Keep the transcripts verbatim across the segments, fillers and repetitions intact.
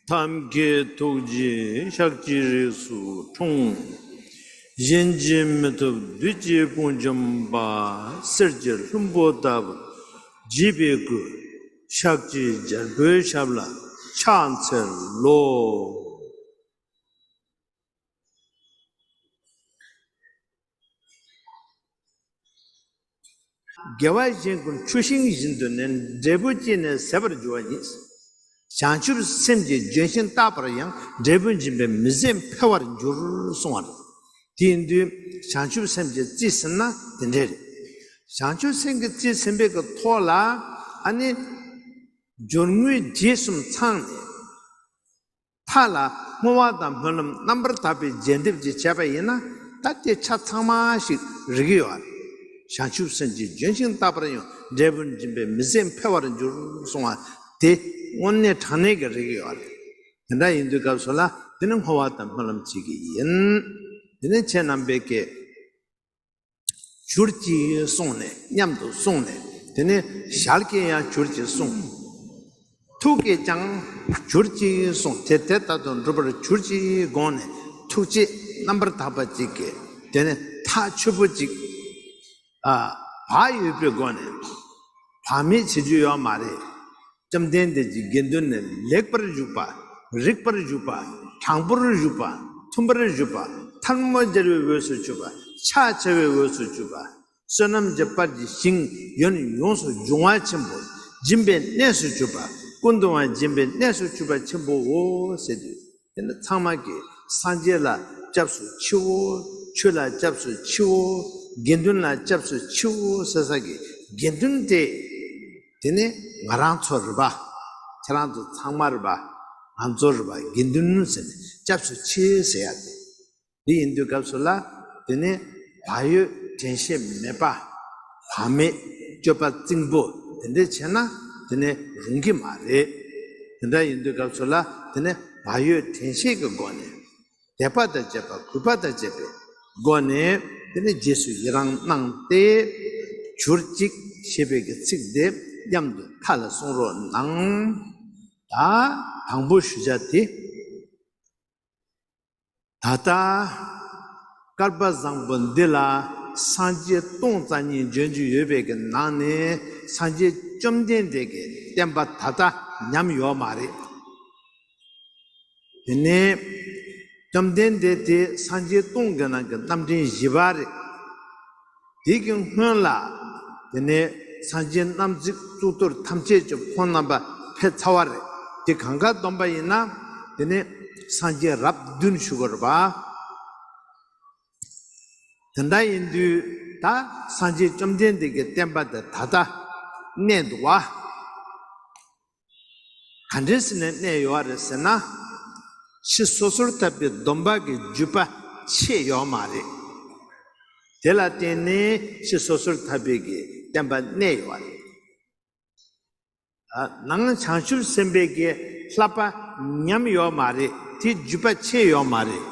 ཐབས་མཁས་ཐུགས་རྗེས་ཤཱཀྱའི་རིགས་སུ་འཁྲུངས། གཞན་གྱིས་མི་ཐུབ་བདུད་ཀྱི་དཔུང་འཇོམས་པ། གསེར་གྱི་ལྷུན་པོ་ལྟ་བུར་བརྗིད་པའི་སྐུ། ཤཱཀྱའི་རྒྱལ་པོའི་ཞབས་ལ་ཕྱག་འཚལ་ལོ། དགེ་བ་གཞན་ཀུན་ཆུ་ཤིང་བཞིན་དུ་ནི། འབྲས་བུ་སྐྱེས་ནས་ཟད་པར་འགྱུར་བ་ཉིད། བྱང་ཆུབ་སེམས་ཀྱི་ལྗོན་ཤིང་རྟག་པར་ཡང་། འབྲས་བུ་འབྱིན་པའི་མི་ཟད་འཕེལ་བར་འགྱུར་གསུང་བ་རེད། དེ་ཡིན་དུས་བྱང་ཆུབ་སེམས་ཀྱི་རྩིས་ཟིན་ན་དེ་འདྲས་རེད། བྱང་ཆུབ་སེམས་ཀྱི་རྩིས་ཟིན་པའི་གི་ཐོག་ལ་ཨ་ནི་སྦྱོར་དངོས་རྗེས་གསུམ་ཚང་ནས། མཐའ་ལ་བསྔོ་བ་དང་སྨོན་ལམ་རྣམ་པར་དག་པའི་རྒྱས་འདེབས་ཀྱིས་བྱས་པ་ཡིན་ན། ད་དེ་ཆ་ཚང་མ་ཞིག་རིག་གི་ཡོད་རེད། བྱང་ཆུབ་སེམས་ཀྱི་ལྗོན་ཤིང་རྟག་པར་ཡང་། འབྲས་བུ་འབྱིན་པའི་མི་ཟད་འཕེལ་བར་འགྱུར་གསུང་བ་དེ་དངོས་གནས་དྲང་གནས་ཀྱི་རིག་གི་ཡོད་རེད། དེ་འདྲ་ཡིན་དུས་སྐབས་སུ་ལ་དེ་ནི་བསྔོ་བ་དང་སྨོན་ལམ་བྱེད་ཀྱི་ཡིན། དེ་ནི་ཁྱེད་རྣམ་པས་ཀྱི། གྱུར་ཅིག་གསུངས་ནས་སྙམ་དུ་གསུངས་ནས། དེ་ནས་ཞལ་གྱིས་ཡང་གྱུར་ཅིག་གསུངས། ཐུགས་ཀྱིས་ཀྱང་གྱུར་ཅིག་གསུངས། དེ་དེ་ལྟར་དུ་འགྲུབ་པར་གྱུར་ཅིག་དགོངས་ནས། ཐུགས་རྗེ་རྣམ་པར་དག་པ་ཅིག་གིས་དེ་ནས་ཐག་ཆོད་པོ་ཅིག་ཨ། བག་ཡོད་པའི་སྒོ་ནས་བག་མེད་བྱེད་རྒྱུ་ཡོད་མ་རེད། བཅོམ་ལྡན་འདས་ཀྱི་དགེ་འདུན་ནི་ལེགས་པར་ཞུགས་པ། རིགས་པར་ཞུགས་པ། དྲང་པོར་ཞུགས་པ། མཐུན་པར་ཞུགས་པ། ཐལ་མོ་སྦྱར་བའི་འོས་སུ་གྱུར་པ། ཕྱག་འཚལ་བའི་འོས་སུ་གྱུར་པ། བསོད་ནམས་ཀྱི་དཔལ་གྱི་ཞིང་ཡོན་ཡོངས་སུ་འབྱུང་བ་ཆེན་པོ། སྦྱིན་པའི་གནས་སུ་གྱུར་པ། ཀུན་ཏུ་ཡང་སྦྱིན་པའི་གནས་སུ་གྱུར་པ་ཆེན་པོའོ་ཟེར་དུས། དེ་ནི་ཚང་མ་གིས་སངས་རྒྱས་ལ་སྐྱབས་སུ་མཆིའོ། ཆོས་ལ་སྐྱབས་སུ་མཆིའོ། དགེ་འདུན་ལ་སྐྱབས་སུ་མཆིའོ་ཟེར་ས་གི་དགེ་འདུན་དེ། དེ་ནི་ང་རང་ཚོ་རེད་པ། ཁྱེད་རང་ཚོ་ཚང་མ་རེད་པ། ང་ཚོ་རེད་པ། དགེ་འདུན་ཟེར་ནས་སྐྱབས་སུ་མཆི་ཟེར་ཡ་དེ། འདི་ཡིན་དུས་སྐབས་སུ་ལ་དེ་ནི་བག་ཡོད་དྲན་ཤེས་མེད་པ། བག་མེད་སྤྱོད་པ་རྩིང་པོ་དེ་འདྲས་བྱས་ན་དེ་ནི་རུང་གི་མ་རེད། དེ་འདྲ་ཡིན་དུས་སྐབས་སུ་ལ་དེ་ནི་བག་ཡོད་དྲན་ཤེས་ཀྱི་སྒོ་ནས་དད་པ་དང་བཅས་པ་གུས་པ་དང་བཅས་པའི་སྒོ་ནས་དེ་ནི་རྗེས་སུ་ཡི་རང་གནང་སྟེ་གྱུར་ཅིག་ཞེས་པའི་གི་ཚིག་དེ་མཉམ་དུ་མཐའ་ལ་གསུང་རོགས་གནང་། ད་དང་པོ་ཞུ་བྱ་དེ། ད་ལྟ་བསྐལ་པ་བཟང་པོ་འདི་ལ་སངས་རྒྱས་སྟོང་རྩ་གཉིས་འབྱོན་རྒྱུ་ཡོད་པའི་གི་ནང་ནས་སངས་རྒྱས་བཅོམ་ལྡན་འདས་ཀྱི་བསྟན་པ་ད་ལྟ་ཉམས་ཡོད་མ་རེད། དེ་ནས་བཅོམ་ལྡན་འདས་དེ་སངས་རྒྱས་སྟོང་གི་ནང་གི་རྣམ་འདྲེན་བཞི་པ་རེད། དེ་གི་སྔོན་ལ་དེ་ནས་སངས་རྒྱས་རྣམ་གཟིགས་གཙུག་ཏོར་ཐམས་ཅད་ཀྱི་ཁོང་རྣམ་པ་ཕེབས་ཚར་བ་རེད། དེ་གང་ག་བསྡོམས་པ་ཡིན་ན་དེ་ནས་སངས་རྒྱས་རབས་བདུན་བཞུགས་ཡོད་རེད་པ། དེ་འདྲ་ཡིན་དུས་ད་སངས་རྒྱས་བཅོམ་ལྡན་འདས་ཀྱི་བསྟན་པ་དེ་ད་ལྟ་གནས་འདུག་བ། ག་འདྲས་ཟེར་ནས་གནས་ཡོད་རེད་ཟེར་ན། ཕྱི་སོ་སོར་ཐར་པའི་སྡོམ་པ་གི་བརྒྱུད་པ་ཆད་ཡོད་མ་རེད། དེ་ལ་བརྟེན་ནས་ཕྱི་སོ་སོར་ཐར་པའི་གི་བསྟན་པ་གནས་ཡོད་རེད། ཨ། ནང་བྱང་ཆུབ་སེམས་དཔའི་གི་བསླབ་པ་ཉམས་ཡོད་མ་རེད། དེ་བརྒྱུད་པ་ཆད་ཡོད་མ་རེད།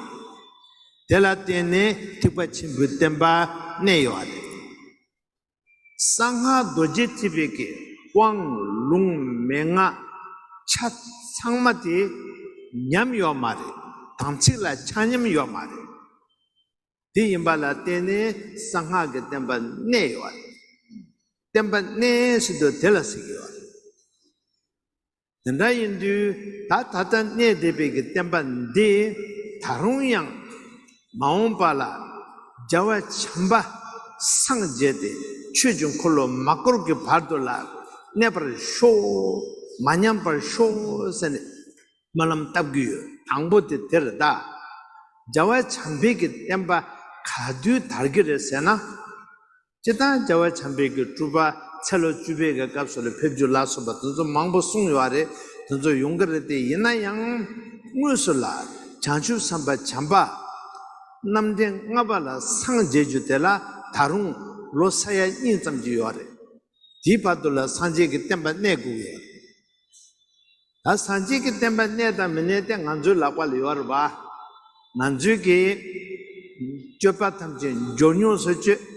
དེ་ལ་བརྟེན་ནས་ཐེག་པ་ཆེན་པོའི་བསྟན་པ་གནས་ཡོད་རེད། གསང་སྔགས་རྡོ་རྗེ་ཐེག་པའི་གི་དབང་ལུང་མན་ངག་ཆ་ཚང་མ་དེ་ཉམས་ཡོད་མ་རེད། དམ་ཚིག་ལ་ཆ་མཉམ་ཡོད་མ་རེད། དེ་ཡིན་པ་ལ་བརྟེན་ནས་གསང་སྔགས་ཀྱི་བསྟན་པ་གནས་ཡོད་རེད། བསྟན་པ་གནས་ཟེར་དུས་དེ་ལ་ཟེར་གྱི་ཡོད་རེད། དེ་འདྲ་ཡིན་དུས་ད་ད་ལྟ་གནས་བསྡད་པའི་གི་བསྟན་པ་འདི་ད་རུང་ཡང་མ་འོངས་པ་ལ་རྒྱལ་བ་བྱམས་པ་སངས་རྒྱས་ཏེ་ཆོས་ཀྱི་འཁོར་ལོ་མ་བསྐོར་གྱི་བར་དུ་ལ་གནས་པར་ཤོག། མ་ཉམས་པར་ཤོག་ཟེར་ནས་སྨོན་ལམ་བཏབ་ཀྱི་ཡོད། དང་པོ་དེ་དེ་རེད་ད། རྒྱལ་བ་བྱམས་པའི་གི་བསྟན་པ་ག་དུས་དར་གྱི་རེད་ཟེར་ན། སྤྱིར་བཏང་རྒྱལ་བ་བྱམས་པའི་གི་སྤྲུལ་པ་ཚེ་ལོ་བཅུ་པའི་གི་སྐབས་སུ་ལ་ཕེབས་རྒྱུ་ལ་སོགས་པ་དེ་ཚོ་མང་པོ་གསུངས་ཡོད་རེད། དེ་ཚོ་ཡོང་གི་རེད་དེ། ཡིན་ན་ཡང་དངོས་སུ་ལ་བྱང་ཆུབ་སེམས་དཔའ་བྱམས་པ་རྣམ་འདྲེན་ལྔ་པ་ལ་སངས་རྒྱས་རྒྱུ་དེ་ལ་ད་རུང་ལོ་ས་ཡ་གཉིས་ཙམ་གྱི་ཡོད་རེད། དེའི་བར་དུ་ལ་སངས་རྒྱས་ཀྱི་བསྟན་པ་གནས་དགོས་ཡོད་རེད། ད་སངས་རྒྱས་ཀྱི་བསྟན་པ་གནས་དང་མི་གནས་དེ་ང་ཚོའི་ལག་པ་ལ་ཡོད་རེད་པ། ང་ཚོའི་གི་སྤྱོད་པ་ཐམས་ཅད་འབྱོར་མྱོང་སུ་སྤྱོད།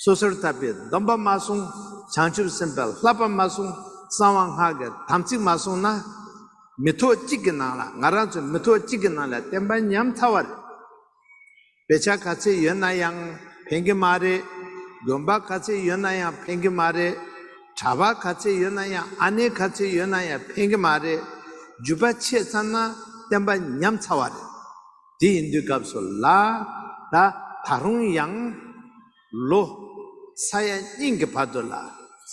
སོ་སོར་ཐར་པའི་སྡོམ་པ་མ་བསྲུང་། བྱང་ཆུབ་སེམས་དཔའི་བསླབ་པ་མ་བསྲུང་། གསང་བ་སྔགས་ཀྱི་དམ་ཚིག་མ་བསྲུངས་ན། མི་ཐོག་གཅིག་གི་ནང་ལ། ང་རང་ཚོ་མི་ཐོག་གཅིག་གི་ནང་ལ་བསྟན་པ་ཉམས་ཚར་བ་རེད། དཔེ་ཆ་ག་ཚད་ཡོད་ན་ཡང་ཕན་གྱི་མ་རེད། དགོན་པ་ག་ཚད་ཡོད་ན་ཡང་ཕན་གྱི་མ་རེད། གྲྭ་པ་ག་ཚད་ཡོད་ན་ཡང་། ཨ་ནེ་ག་ཚད་ཡོད་ན་ཡང་ཕན་གྱི་མ་རེད། རྒྱུད་པ་ཆད་ཚར་ན་བསྟན་པ་ཉམས་ཚར་བ་རེད། དེ་ཡིན་དུས་སྐབས་སུ་ལ། ད་ད་རུང་ཡང་ལོ་ས་ཡ་གཉིས་ཀྱི་བར་དུ་ལ་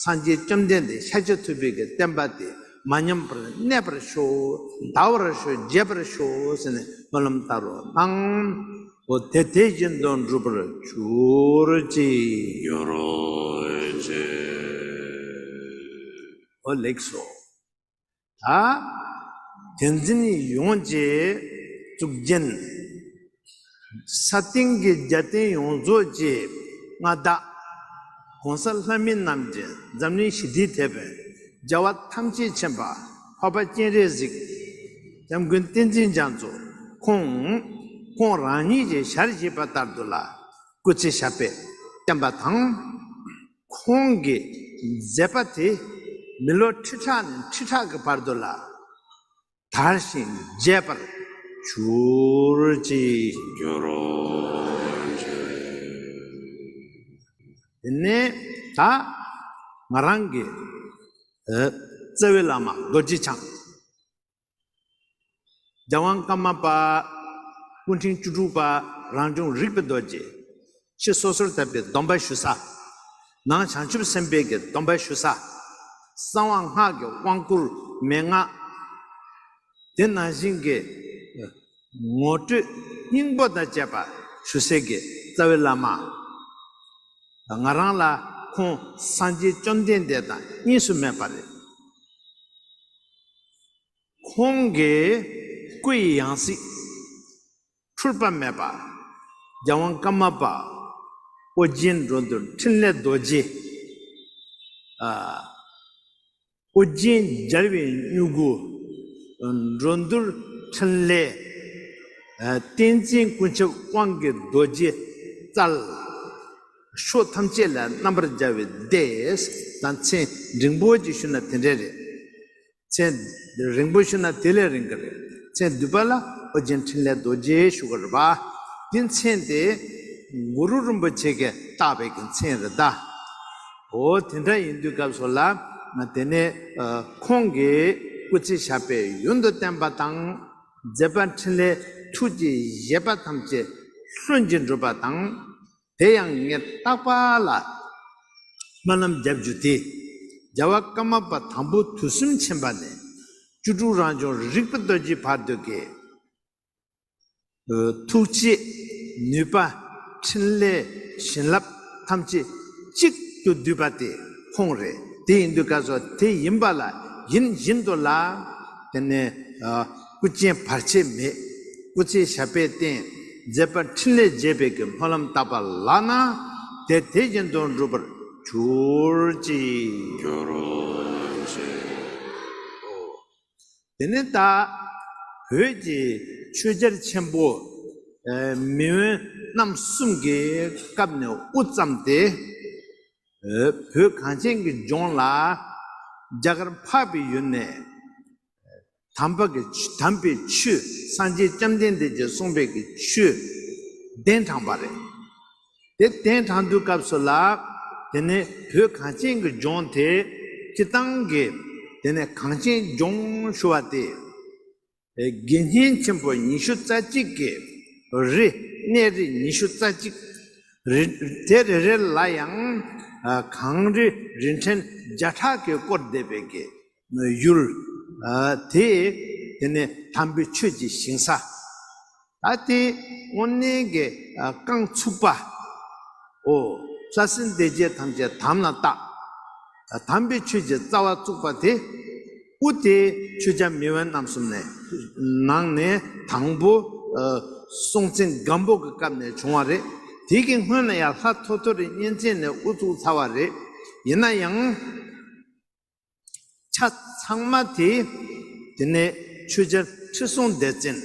སངས་རྒྱས་བཅོམ་ལྡན་འདས་ཤཱཀྱ་ཐུབ་པའི་གི་བསྟན་པ་དེ་མ་ཉམས་པར་གནས་པར་ཤོག། དར་བར་ཤོག། རྒྱས་པར་ཤོག་ཟེར་ནས་སྨོན་ལམ་བཏབ་རོགས་གནང་། འོ་དེ་དེ་བཞིན་དུ་འགྲུབ་པར་གྱུར་ཅིག། འགྱུར་ཅིག། འོ་ལེགས་སོ། ད་དེ་འཛིན་ཡོངས་ཀྱི་གཙུག་རྒྱན། ས་སྟེང་གི་རྒྱལ་བསྟན་ཡོངས་རྫོགས་ཀྱི་མངའ་བདག ༸གོང་ས་ལྷ་མི་རྣམས་ཀྱི་འཛམ་གླིང་ཞི་བདེའི་དེད་དཔོན། རྒྱལ་བ་ཐམས་ཅད་མཁྱེན་པ་འཕགས་པ་སྤྱན་རས་གཟིགས། སྐྱབས་མགོན་བསྟན་འཛིན་རྒྱ་མཚོ། ཁོང་ཁོང་རང་ཉིད་ཀྱི་ཞལ་བཞེས་པ་ལྟར་དུ་ལ་སྐུ་ཚེ་ཞབས་པད་བརྟན་པ་དང་། ཁོང་གི་མཛད་པ་དེ་མི་ལོ་ཁྲི་ཕྲག་ནས་ཁྲི་ཕྲག་གི་བར་དུ་ལ་དར་ཞིང་རྒྱས་པར་གྱུར་ཅིག། འགྱུར་ཅིག། དེ་ནས་ད་ང་རང་གི་ཨ་རྩ་བའི་བླ་མ་རྡོ་རྗེ་འཆང་། རྒྱལ་དབང་ཀརྨ་པ། སྐུ་ཕྲེང་བཅུ་དྲུག་པ། རང་བྱུང་རིག་པའི་རྡོ་རྗེ། ཕྱི་སོ་སོར་ཐར་པའི་སྡོམ་པ་ཞུ་ས། ནང་བྱང་ཆུབ་སེམས་དཔའི་གི་སྡོམ་པ་ཞུ་ས། གསང་བ་སྔགས་ཀྱི་དབང་བསྐུར་མན་ངག། དེ་ནང་བཞིན་གྱི་ངོ་སྤྲོད་སྙིང་པོ་དང་བཅས་པ་ཞུ་སའི་གི་རྩ་བའི་བླ་མ། ང་རང་ལ་ཁོང་སངས་རྒྱས་བཅོམ་ལྡན་འདས་དང་གཉིས་སུ་མེད་པ་རེད། ཁོང་གི་སྐུ་ཡི་ཡང་སྲིད་འཁྲུལ་པ་མེད་པ། རྒྱལ་དབང་ཀརྨ་པ། ཨོ་རྒྱན་འགྲོ་འདུལ་འཕྲིན་ལས་རྡོ་རྗེ། ཨ། ཨོ་རྒྱན་རྒྱལ་བའི་མྱུ་གུ། འགྲོ་འདུལ་འཕྲིན་ལས། ཨ། བསྟན་འཛིན་ཀུན་ཁྱབ་དབང་གི་རྡོ་རྗེ་རྩལ། ཕྱོགས་ཐམས་ཅད་ལ་རྣམ་པར་རྒྱལ་བའི་སྡེ། ད་མཚན་རིང་པོ་ཅིག་ཞུས་ན་དེ་འདྲ་རེད། མཚན་རིང་པོ་ཞུས་ན་དེ་ལས་རིང་གི་རེད། མཚན་བསྡུས་པ་ལ་ཨོ་རྒྱན་འཕྲིན་ལས་རྡོ་རྗེ་ཞུ་གི་རེད་པ། འདི་མཚན་དེ་གུ་རུ་རིན་པོ་ཆེ་གིས་བཏགས་པའི་གི་མཚན་རེད་ད། འོ་དེ་འདྲ་ཡིན་དུས་སྐབས་སུ་ལ་དེ་ནས་ཨ་ཁོང་གི་སྐུ་ཚེ་ཞབས་པད་ཡུན་དུ་བརྟན་པ་དང་། མཛད་པ་འཕྲིན་ལས་ཐུགས་ཀྱི་བཞེད་པ་ཐམས་ཅད་ལྷུན་གྱིས་འགྲུབ་པ་དང་། དེ་ཡང་ངས་རྟག་པར་ལ་སྨོན་ལམ་རྒྱབ་རྒྱུ་དེ། རྒྱལ་བ་ཀརྨ་པ་དང་པོ་དུས་གསུམ་མཁྱེན་པ་ནས་བཅུ་དྲུག་རང་བྱུང་རིག་པའི་རྡོ་རྗེ་བར་དུ་གི་ཐུགས་བསྐྱེད་ནུས་པ་འཕྲིན་ལས་བྱིན་རླབས་ཐམས་ཅད་གཅིག་ཏུ་བསྡུས་པ་དེ་ཁོང་རེད། དེ་ཡིན་དུས་སྐབས་སུ་དེ་ཡིན་པ་ལ་ཡིན་བཞིན་དུ་ལ། དེ་ནས་ཨ་སྐུ་རྐྱེན་བར་ཆད་མེད། སྐུ་ཚེ་ཞབས་པད་བརྟན། མཛད་པ་འཕྲིན་ལས་རྒྱས་པའི་གི་སྨོན་ལམ་བཏབ་པ་ལགས་ན། དེ་དེ་བཞིན་དུ་འགྲུབ་པར་གྱུར་ཅིག། གྱུར་ཅིག། དེ་ནས་ད་བོད་ཀྱི་ཆོས་རྒྱལ་ཆེན་པོ་ཨ་མི་དབོན་རྣམ་གསུམ་གྱི་སྐབས་ནས་དབུ་བརྩམས་ཏེ། ཨ་བོད་གངས་ཅན་གྱི་ལྗོངས་ལ་རྒྱ་གར་འཕགས་པའི་ཡུལ་ནས་དམ་པ་གི་དམ་པའི་ཆོས། སངས་རྒྱས་བཅོམ་ལྡན་འདས་ཀྱིས་གསུངས་པའི་གི་ཆོས་གདན་དྲངས་པ་རེད། དེ་གདན་དྲངས་དུས་སྐབས་སུ་ལ། དེ་ནས་བོད་གངས་ཅན་གྱི་ལྗོངས་དེ་སྤྱིར་བཏང་གི་དེ་ནས་གངས་ཅན་ལྗོངས་ཞུ་བ་དེ། དགེ་བསྙེན་ཆེན་པོ་ཉི་ཤུ་རྩ་གཅིག་གི་རི། གནས་རི་ཉི་ཤུ་རྩ་གཅིག། རི་དེ་རེ་རེ་ལ་ཡང་ཨ་གངས་རི་རི་ཕྲན་བརྒྱ་ཕྲག་གིས་བསྐོར་བསྡད་པའི་གི་ཡུལ། ཨ་དེ་དེ་ནས་དམ་པའི་ཆོས་ཀྱི་ཞིང་ས། ད་དེ་དངོས་གནས་ཀྱི་ཨ་རྐང་ཚུགས་པ། ཨོ། ས་སྲིན་སྡེ་བརྒྱད་ཐམས་ཅད་དམ་ལ་བཏགས། དམ་པའི་ཆོས་ཀྱི་རྩ་བ་བཙུགས་པ་དེ། དབུ་དེ་ཆོས་རྒྱལ་མི་དབོན་རྣམ་གསུམ་ནས་ནང་ནས་དང་པོ་ཨ་སྲོང་བཙན་སྒམ་པོ་གི་སྐབས་ནས་བྱུང་བ་རེད། དེ་གི་སྔོན་ལ་ཡང་ལྷ་ཐོ་ཐོ་རི་གཉན་བཙན་ནས་དབུ་བཙུགས་ཚར་བ་རེད། ཡིན་ན་ཡང་། ཆ་ཚང་མ་དེ། དེ་ནས་ཆོས་རྒྱལ་ཁྲི་སྲོང་ལྡེ་བཙན།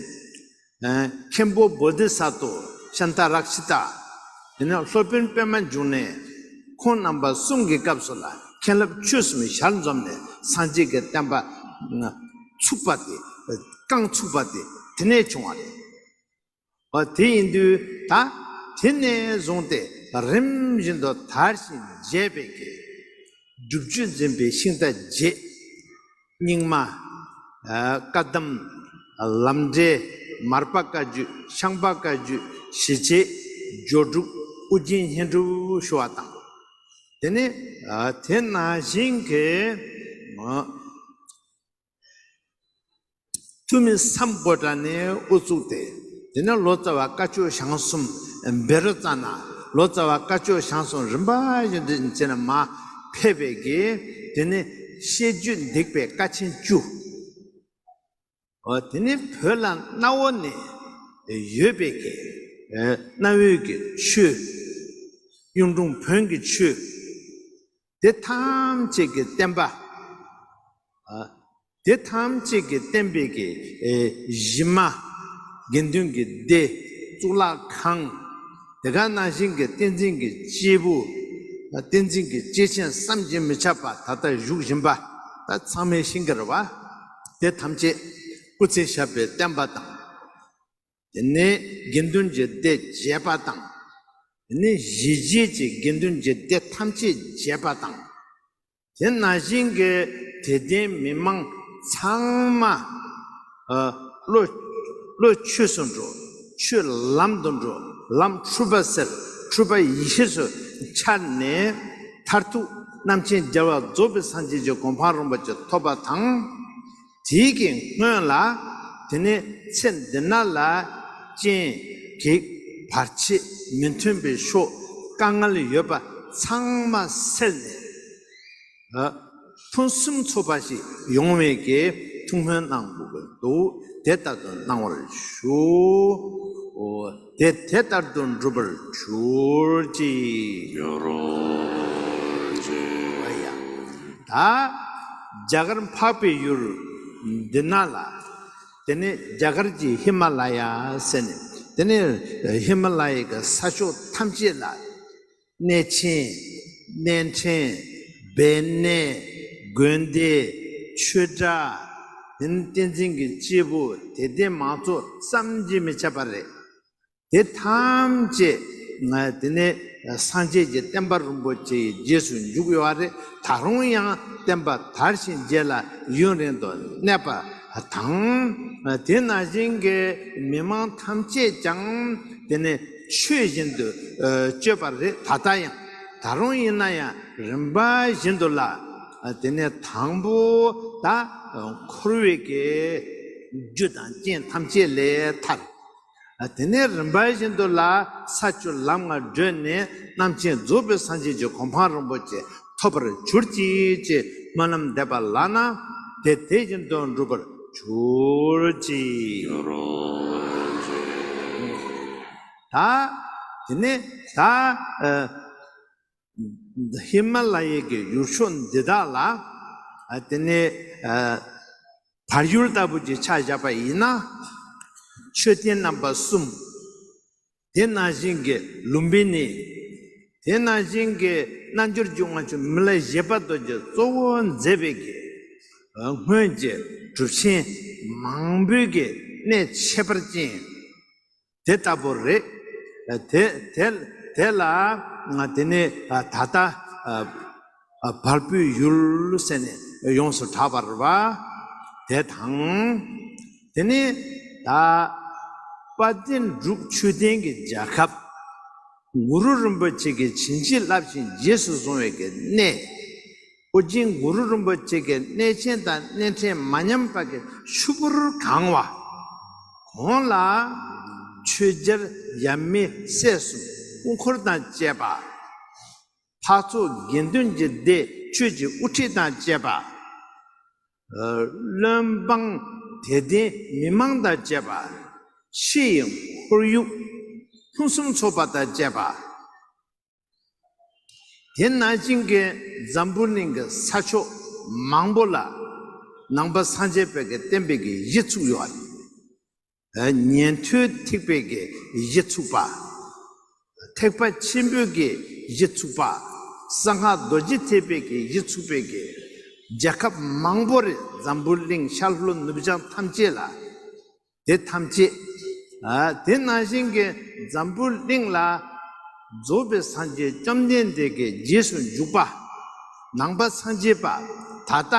ཨ་མཁན་པོ་བོ་དྷི་ས་ཏྭ་ཤཱནྟ་རཀྵི་ཏ། དེ་ནས་སློབ་དཔོན་པདྨ་འབྱུང་གནས། ཁོང་རྣམ་པ་གསུམ་གྱི་སྐབས་སུ་ལ་མཁན་སློབ་ཆོས་གསུམ་ཞལ་འཛོམས་ནས་སངས་རྒྱས་ཀྱི་བསྟན་པ་ཚུགས་ ཚུགས་པ་དེ། རྐང་ཚུགས་པ་དེ་དེ་ནས་བྱུང་བ་རེད། འོ་དེ་ཡིན་དུས་ད་དེ་ནས་བཟུང་སྟེ་རིམ་བཞིན་དུ་དར་ཞིང་རྒྱས་པའི་གི་སྒྲུབ་བརྒྱུད་འཛིན་པའི་ཤིང་རྟ་བརྒྱད། རྙིང་མ། ཨ། བཀའ་གདམས། ལམ་འབྲས། མར་པ་བཀའ་བརྒྱུད། ཤངས་པ་བཀའ་བརྒྱུད། ཞི་བྱེད། སྦྱོར་དྲུག་ཨོ་རྒྱན་བསྙེན་སྒྲུབ་ཞུ་བ་དང་། དེ་ནས། ཨ། དེ་ནང་བཞིན་གྱི། ཨ། ཐུ་མི་སམ་བྷོ་ཊ་ནས་དབུ་བཙུགས་ཏེ། དེ་ནས་ལོ་ཙཱ་བ་བཀའ་ཆོས་ཞང་གསུམ། བཻ་རོ་ཙ་ན། ལོ་ཙཱ་བ་བཀའ་ཆོས་ཞང་གསུམ་རིམ་པ་བཞིན་དུ་བྱས་ནས་མར་ཕེབས་པའི་གི། དེ་ནས་བཤད་རྒྱུད་འདེགས་པའི་བཀའ་ཆེན་བཅུ། འོ་དེ་ནས་བོད་ལ་གནའ་བོ་ནས་ཡོད་པའི་གི། ཨ། གནའ་བོའི་གི་ཆོས། གཡུང་དྲུང་བོན་གྱི་ཆོས། དེ་ཐམས་ཅད་ཀྱི་བསྟན་པ། ཨ། དེ་ཐམས་ཅད་ཀྱི་བསྟན་པའི་གི། ཨེ། གཞི་མ། དགེ་འདུན་གྱི་སྡེ། གཙུག་ལག་ཁང་། དེ་ག་ནང་བཞིན་གྱི་བསྟན་འཛིན་གྱི་སྐྱེས་བུ། བསྟན་འཛིན་གྱི་སྐྱེས་ཆེན་བསམ་གྱིས་མི་ཁྱབ་པ་ད་ལྟ་བཞུགས་བཞིན་པ། ད་ཚང་མས་ཤེས་ཀྱི་རེད་བ། དེ་ཐམས་ཅད་སྐུ་ཚེ་ཞབས་པད་བརྟན་པ་དང་། དེ་ནས་དགེ་འདུན་གྱི་སྡེ་རྒྱས་པ་དང་། དེ་ནས་གཞིས་བྱེས་ཀྱི་དགེ་འདུན་གྱི་སྡེ་ཐམས་ཅད་རྒྱས་པ་དང་། དེ་ནང་བཞིན་གྱི་དད་ལྡན་མི་མང་ཚང་མ། ཨ། བློ། བློ་ཆོས་སུ་འགྲོ། ཆོས་ལམ་དུ་འགྲོ། ལམ་འཁྲུལ་པ་སེལ། འཁྲུལ་པ་ཡེ་ཤེས་སུ་འཆར་ནས། མཐར་ཐུག་རྣམ་མཁྱེན་རྒྱལ་བ་རྫོགས་པའི་སངས་རྒྱས་ཀྱི་གོ་འཕང་རིན་པོ་ཆེ་ཐོབ་པ་དང་། དེའི་གི་སྔོན་ལ། དེ་ནས་ཚེ་འདི་ན་ལ་རྐྱེན་གེགས་བར་ཆད་མི་མཐུན་པའི་ཕྱོགས་དཀའ་ངལ་ཡོད་པ་ཚང་མ་སེལ་ནས། ཨ། ཕུན་སུམ་ཚོགས་པ་ཞིག་ཡོང་བའི་གི་ཐུགས་སྨོན་གནང་དགོས་ཀྱི་འདུག་དེ་ལྟར་དུ་གནང་བར་ཞུ། འོ། དེ་དེ་ལྟར་དུ་འགྲུབ་པར་གྱུར་ཅིག་འོ་ཡ། ད་རྒྱ་གར་འཕགས་པའི་ཡུལ་འདི་ན་ལ། དེ་ནས་རྒྱ་གར་གྱི་ཧི་མ་ལ་ཡ་ཟེར་ནས། དེ་ནས་ཧི་མ་ལ་ཡའི་གི་ས་ཕྱོགས་ཐམས་ཅད་ལ། གནས་ཆེན། གནས་ཕྲན། སྦས་གནས། དགོན་སྡེ། ཆོས་གྲྭ། དེ་ནས་བསྟན་འཛིན་གྱི་སྐྱེས་བུ་དད་ལྡན་མང་ཚོགས་བསམ་གྱིས་མི་ཁྱབ་པ་རེད། དེ་ཐམས་ཅད་ང་དེ་ནས་སངས་རྒྱས་ཀྱི་བསྟན་པ་རིན་པོ་ཆེའི་རྗེས་སུ་འཇུག་ཡོད་རེད། ད་རུང་ཡང་བསྟན་པ་དར་ཞིང་རྒྱས་ལ་ཡུན་རིང་དུ་གནས་པ་དང་། དེ་ནང་བཞིན་གྱི་མི་མང་ཐམས་ཅད་ཀྱང་དེ་ནས་ཆོས་བཞིན་དུ་སྤྱོད་པ་རེད། ད་ལྟ་ཡང་ད་རུང་ཡིན་ན་ཡང་རིམ་པ་བཞིན་དུ་ལ། དེ་ནས་དང་པོ་ད་འཁོར་བའི་གི་རྒྱུ་དང་རྐྱེན་ཐམས་ཅད་ལས་ཐར། དེ་ནས་རིམ་པ་བཞིན་དུ་ལ་ས་བཅུ་ལམ་ལྔ་བགྲོད་ནས་རྣམ་མཁྱེན་རྫོགས་པའི་སངས་རྒྱས་ཀྱི་གོ་འཕང་རིན་པོ་ཆེ་ཐོབ་པར་གྱུར་ཅིག་ཅེས་སྨོན་ལམ་འདེབས་པ་ལགས་ན། དེ་དེ་བཞིན་དུ་འགྲུབ་པར་གྱུར་ཅིག་ད་དེ་ནས་ད་ཨ་ཧི་མ་ལ་ཡའི་གི་ཡུལ་ཕྱོགས་འདི་དག་ལ། ཨ་དེ་ནས་ཨ་བལ་ཡུལ་ལྟ་བུ་ཅིག་ཆ་བཞག་པ་ཡིན་ན། མཆོད་རྟེན་རྣམ་པ་གསུམ། དེ་ནང་བཞིན་གྱི་ལུམ་བི་ནི། དེ་ནང་བཞིན་གྱི་རྣལ་འབྱོར་གྱི་དབང་ཕྱུག་མི་ལ་བཞད་པ་རྡོ་རྗེ་གཙོ་བོ་མཛད་པའི་གི་སྔོན་གྱི་གྲུབ་ཆེན་མང་པོའི་གི་གནས་ཁྱད་པར་ཅན་དེ་ལྟ་བུ་རེད། དེ་དེ་དེ་ལ་དེ་ནས་ད་ལྟ་བལ་པོའི་ཡུལ་ཟེར་ནས་ཡོངས་སུ་གྲགས་པ་རེད་པ། དེ་དང་། དེ་ནས་ད་དཔལ་ལྡན་འབྲུག་ཆོས་ལྡན་གྱི་རྒྱལ་ཁབ། གུ་རུ་རིན་པོ་ཆེ་གིས་བྱིན་གྱིས་བརླབས་ཤིང་རྗེས་སུ་བཟུང་བའི་གི་གནས། ཨོ་རྒྱན་གུ་རུ་རིན་པོ་ཆེ་གི་གནས་ཆེན་དང་གནས་ཕྲན་མ་ཉམས་པ་གི་ཆུ་བུར་གང་བ། གོང་ལ་ཆོས་རྒྱལ་ཡབ་མེས་སྲས་གསུམ་སྐུ་འཁོར་དང་བཅས་པ། འཕགས་ཚོགས་དགེ་འདུན་གྱི་སྡེ་ཆོས་ཀྱི་དབུ་ཁྲིད་དང་བཅས་པ། ཨ་བློན་འབངས་དད་ལྡན་མི་མང་དང་བཅས་པ། ཕྱི་ཡི་ཁོར་ཡུག་ཕུན་སུམ་ཚོགས་པ་དང་བཅས་པ། དེ་ནང་བཞིན་གྱི་འཛམ་བུ་གླིང་གི་ས་ཕྱོགས་མང་པོ་ལ་ནང་པ་སངས་རྒྱས་པའི་གི་བསྟན་པའི་གི་གཞི་ཚུགས་ཡོད་རེད། ཉན་ཐོས་ཐེག་པའི་གི་གཞི་ཚུགས་པ། ཐེག་པ་ཆེན་པོའི་གི་གཞི་ཚུགས་པ། གསང་སྔགས་རྡོ་རྗེ་ཐེག་པའི་གི་གཞི་ཚུགས་པའི་གི་ རྒྱལ་ཁབ་མང་པོ་རེད། འཛམ་བུ་གླིང་ཤར་ལྷོ་ནུབ་བྱང་ཐམས་ཅད་ལ། དེ་ཐམས་ཅད། ཨ། དེ་ནང་བཞིན་གྱི་འཛམ་བུ་གླིང་ལ་རྫོགས་པའི་སངས་རྒྱས་བཅོམ་ལྡན་འདས་ཀྱི་རྗེས་སུ་འཇུག་པ། ནང་པ་སངས་རྒྱས་པ་ད་ལྟ་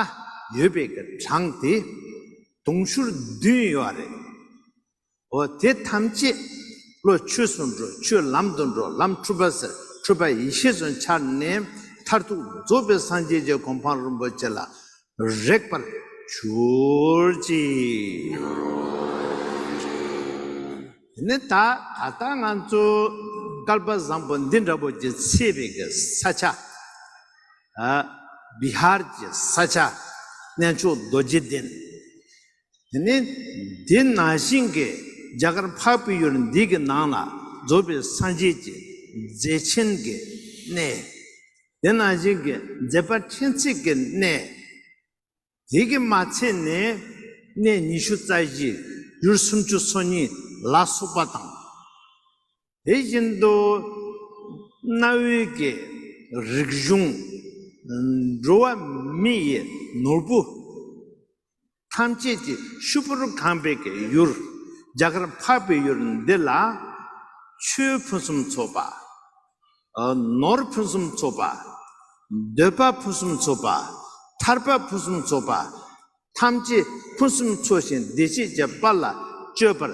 ཡོད་པའི་གི་གྲངས་དེ་དུང་ཕྱུར་བདུན་ཡོད་རེད། འོ། དེ་ཐམས་ཅད་བློ་ཆོས་སུ་འགྲོ། ཆོས་ལམ་དུ་འགྲོ། ལམ་འཁྲུལ་པ་སེལ། འཁྲུལ་པ་ཡེ་ཤེས་སུ་འཆར་ནས་མཐར་ཐུག་རྫོགས་པའི་སངས་རྒྱས་ཀྱི་གོ་འཕང་རིན་པོ་ཆེ་ལ་རེག་པར་གྱུར་ཅིག། དེ་ནས་ད་ད་ལྟ་ང་ཚོ་སྐལ་པ་བཟང་པོ་འདི་འདྲ་པོ་ཅིག་ཚེས་པའི་གི་ས་ཆ། ཨ། བི་ཧར་གྱི་ས་ཆ། གནས་མཆོག་རྡོ་རྗེ་གདན། དེ་ནས་དེ་ནང་བཞིན་གྱི་རྒྱ་གར་འཕགས་པའི་ཡུལ་འདི་གི་ནང་ལ་རྫོགས་པའི་སངས་རྒྱས་ཀྱི་མཛད་ཆེན་གྱི་གནས། དེ་ནང་བཞིན་གྱི་མཛད་པ་ཕྲན་ཚེགས་ཀྱི་གནས། དེ་གི་མ་ཚད་ནས་གནས་ཉི་ཤུ་རྩ་བཞི། ཡུལ་སུམ་ཅུ་སོ་གཉིས་ལ་སོགས་པ་དང་། དེ་བཞིན་དུ་གནའ་བོའི་གི་རིག་གཞུང་། འགྲོ་བ་མི་ཡི་ནོར་བུ་ཐམས་ཅད་ཀྱིས་ཕྱུག་པོར་གང་བའི་གི་ཡུལ། རྒྱ་གར་འཕགས་པའི་ཡུལ་འདི་ལ་ཆོས་ཕུན་སུམ་ཚོགས་པ། ཨ། ནོར་ཕུན་སུམ་ཚོགས་པ། འདོད་པ་ཕུན་སུམ་ཚོགས་པ། ཐར་པ་ཕུན་སུམ་ཚོགས་པ། ཐམས་ཅད་ཕུན་སུམ་ཚོགས་ཤིང་བདེ་སྐྱིད་ཀྱི་དཔལ་ལ་སྤྱོད་པར་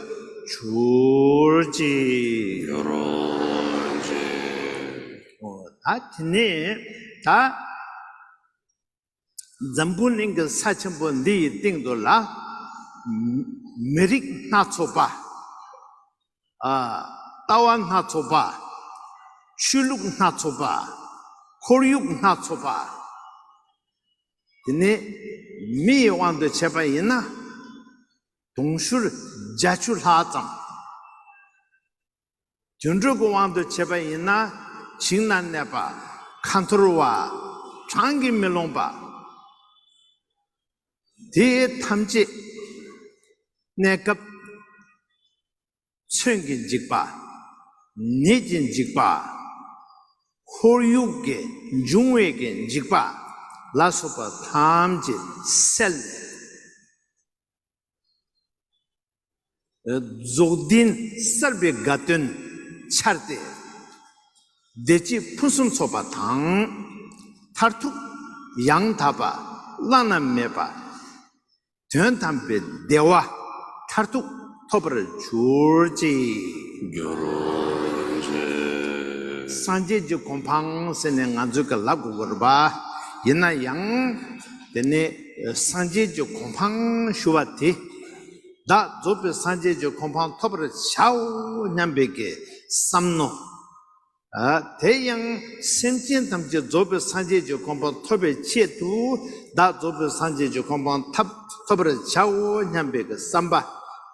གྱུར་ཅིག། འོ། ད་དེ་ནས་ད་འཛམ་བུ་གླིང་གི་ས་ཆེན་པོ་འདི་ཡི་སྟེང་དུ་ལ་མི་རིགས་སྣ་ཚོགས་པ། ཨ། ལྟ་བ་སྣ་ཚོགས་པ། ཆོས་ལུགས་སྣ་ཚོགས་པ། ཁོར་ཡུག་སྣ་ཚོགས་པ། དེ་ནས་མི་ཡི་དབང་དུ་བྱས་པ་ཡིན་ན་དུང་ཕྱུར་བརྒྱད་ཅུ་ལྷག་ཙམ། དུད་འགྲོ་གི་དབང་དུ་བྱས་པ་ཡིན་ན་བྱིངས་ན་གནས་པ། ཁ་འཐོར་བ། གྲངས་ཀྱིས་མི་ལོངས་པ། དེ་ཐམས་ཅད་གནས་སྐབས་མཚོན་གྱི་འཇིགས་པ། ནད་ཀྱི་འཇིགས་པ། ཁོར་ཡུག་གི་འབྱུང་བའི་གི་འཇིགས་པ་ལ་སོགས་པ་ཐམས་ཅད་བསལ་ནས། རྫོགས་ལྡན་གསར་པའི་དགའ་སྟོན་འཆར་ཏེ། བདེ་སྐྱིད་ཕུན་སུམ་ཚོགས་པ་དང་། མཐར་ཐུག་ཡང་དག་པ་བླ་ན་མེད་པ། དོན་དམ་པའི་བདེ་བ་མཐར་ཐུག་ཐོབ་པར་གྱུར་ཅིག། སངས་རྒྱས་ཀྱི་གོ་འཕང་ཟེར་ནས་ང་ཚོས་ཀྱི་ལབ་དགོས་ཀྱི་རེད་པ། ཡིན་ན་ཡང་དེ་ནས་སངས་རྒྱས་ཀྱི་གོ་འཕང་ཞུ་བ་དེ། བདག་རྫོགས་པའི་སངས་རྒྱས་ཀྱི་གོ་འཕང་ཐོབ་པར་བྱའོ་སྙམ་པའི་གི་བསམ་མནོ། ཨ། དེ་ཡང་སེམས་ཅན་ཐམས་ཅད་རྫོགས་པའི་སངས་རྒྱས་ཀྱི་གོ་འཕང་ཐོབ་པའི་ཆེད་དུ་བདག་རྫོགས་པའི་སངས་རྒྱས་ཀྱི་གོ་འཕང་ཐོབ་ཐོབ་པར་བྱའོ་སྙམ་པའི་གི་བསམ་པ་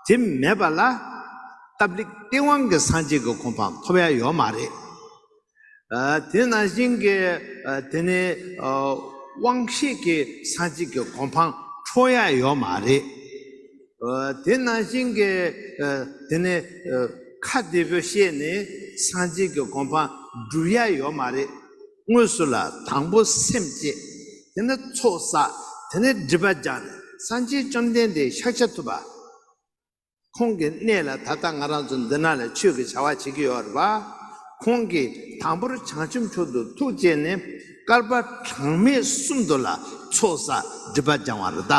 དེ་མེད་པ་ལ་སྟབས་ལེགས་སྟེས་དབང་གི་སངས་རྒྱས་ཀྱི་གོ་འཕང་ཐོབ་ཡ་ཡོད་མ་རེད། ཨ། དེ་ནང་བཞིན་གྱི། ཨ། དེ་ནས། ཨ། དབང་ཤེས་ཀྱི་སངས་རྒྱས་ཀྱི་གོ་འཕང་འཕྲོག་ཡ་ཡོད་མ་རེད། ཨ། དེ་ནང་བཞིན་གྱི། ཨ། དེ་ནས། ཨ། ཁ་བདེ་པོ་བཤད་ནས་སངས་རྒྱས་ཀྱི་གོ་འཕང་སྒྲུབ་ཡ་ཡོད་མ་རེད། དངོས་སུ་ལ་དང་པོ་སེམས་བསྐྱེད། དེ་ནས་ཚོགས་བསགས། དེ་ནས་སྒྲིབ་པ་སྦྱངས་ནས་སངས་རྒྱས་བཅོམ་ལྡན་འདས་ཤཱཀྱ་ཐུབ་པ། ཁོང་གི་གནས་ལ་ད་ལྟ་ང་རང་ཚོ་འདི་ན་ལ་ཆོས་ཀྱི་བྱ་བ་བྱེད་ཀྱི་ཡོད་རེད་པ། ཁོང་གིས་དང་པོར་བྱང་ཆུབ་མཆོག་ཏུ་ཐུགས་བསྐྱེད་ནས་བསྐལ་པ་གྲངས་མེད་གསུམ་དུ་ལ་ཚོགས་བསགས་སྒྲིབ་པ་སྦྱང་བ་རེད་ད།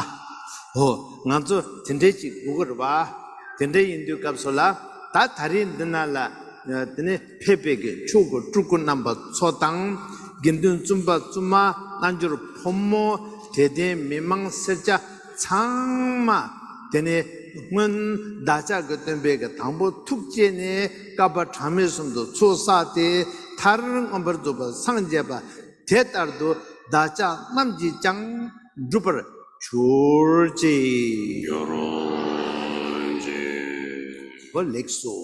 ཨོ། ང་ཚོ་དེ་འདྲའི་ཅིག་དགོས་ཀྱི་རེད་པ། དེ་འདྲ་ཡིན་དུས་སྐབས་སུ་ལ་ད་ད་རེས་འདི་ན་ལ། དེ་ནས་ཕེབས་པའི་གི་ཆོས་སྐུ་སྤྲུལ་སྐུ་རྣམ་པ་ཚོ་དང་། དགེ་འདུན་བཙུན་པ་བཙུན་མ། རྣལ་འབྱོར་ཕོ་མོ། དད་ལྡན་མི་མང་སེར་སྐྱ་ཚང་མ། དེ་ནས་སྔོན་བདག་ཅག་གི་སྟོན་པའི་གི་དང་པོ་ཐུགས་བསྐྱེད་ནས་བསྐལ་པ་གྲངས་མེད་གསུམ་དུ་ཚོགས་བསགས་ཏེ། མཐར་མངོན་པར་རྫོགས་པར་སངས་རྒྱས་པ། དེ་ལྟར་དུ་བདག་ཅག་རྣམས་ཀྱིས་ཀྱང་འགྲུབ་པར་གྱུར་ཅིག། འོ། ལེགས་སོ།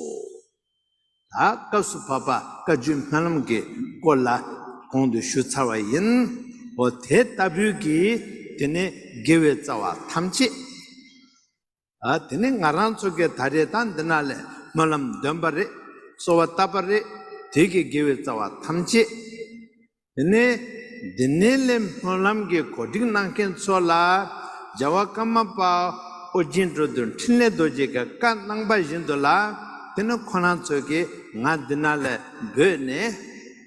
ད་སྐབས་སུ་བབ་པ་བཀའ་བརྒྱུད་སྨོན་ལམ་གྱི་སྐོར་ལ་གོང་དུ་ཞུས་ཚར་བ་ཡིན། འོ། དེ་ལྟ་བུའི་གི་དེ་ནས་དགེ་བའི་རྩ་བ་ཐམས་ཅད། ཨ། དེ་ནས་ང་རང་ཚོ་གི་ད་རེས་ད་འདི་ན་ལས་སྨོན་ལམ་འདོན་པ་རེད། གསོལ་བ་བཏབ་པ་རེད། དེ་གི་དགེ་བའི་རྩ་བ་ཐམས་ཅད། དེ་ནས་ འདི་ནས་ལས་སྨོན་ལམ་གྱི་གོ་སྒྲིག་གནང་མཁན་ཚོ་ལ། རྒྱལ་བ་ཀརྨ་པ་ཨོ་རྒྱན་འགྲོ་འདུལ་འཕྲིན་ལས་རྡོ་རྗེ་གིས་བཀའ་གནང་པ་བཞིན་དུ་ལ། དེ་ནི་ཁོ་རང་ཚོ་གིས་ང་འདི་ན་ལ་འབོད་ནས།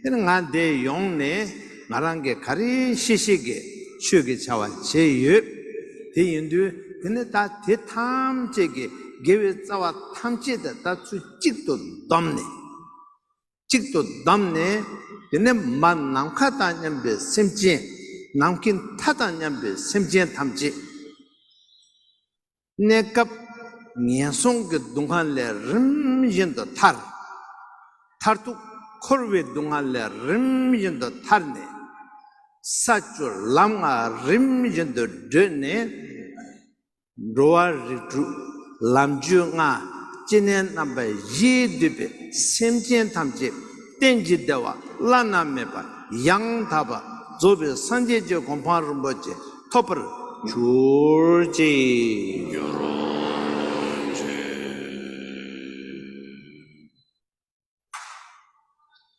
དེ་ནི་ང་འདིར་ཡོང་ནས་ང་རང་གིས་ག་རེ་ཤེས་ཤེས་ཀྱི་ཆོས་ཀྱི་བྱ་བ་བྱས་ཡོད། དེ་ཡིན་དུས་དེ་ནི་ད་དེ་ཐམས་ཅད་ཀྱི་དགེ་བའི་རྩ་བ་ཐམས་ཅད་དེ་ད་ཚུར་གཅིག་ཏུ་བསྡོམས་ནས། གཅིག་ཏུ་བསྡོམས་ནས། དེ་ནས་མ་ནམ་མཁའ་དང་མཉམ་པའི་སེམས་ཅན། ནམ་མཁའི་མཐའ་དང་མཉམ་པའི་སེམས་ཅན་ཐམས་ཅད། གནས་སྐབས་ངན་སོང་གི་སྡུག་བསྔལ་ལས་རིམ་བཞིན་དུ་ཐར། མཐར་ཐུག་འཁོར་བའི་སྡུག་བསྔལ་ལས་རིམ་བཞིན་དུ་ཐར་ནས། ས་བཅུ་ལམ་ལྔ་རིམ་བཞིན་དུ་བགྲོད་ནས། འགྲོ་བ་རིགས་དྲུག་ལམ་རྒྱུད་ལྔ། སྐྱེ་གནས་རྣམ་པ་བཞིས་བསྡུས་པའི་སེམས་ཅན་ཐམས་ཅད་གཏན་གྱི་བདེ་བ་བླ་ན་མེད་པ་ཡང་དག་པ་རྫོགས་པའི་སངས་རྒྱས་ཀྱི་གོ་འཕང་རིན་པོ་ཆེ་ཐོབ་པར་གྱུར་ཅིག།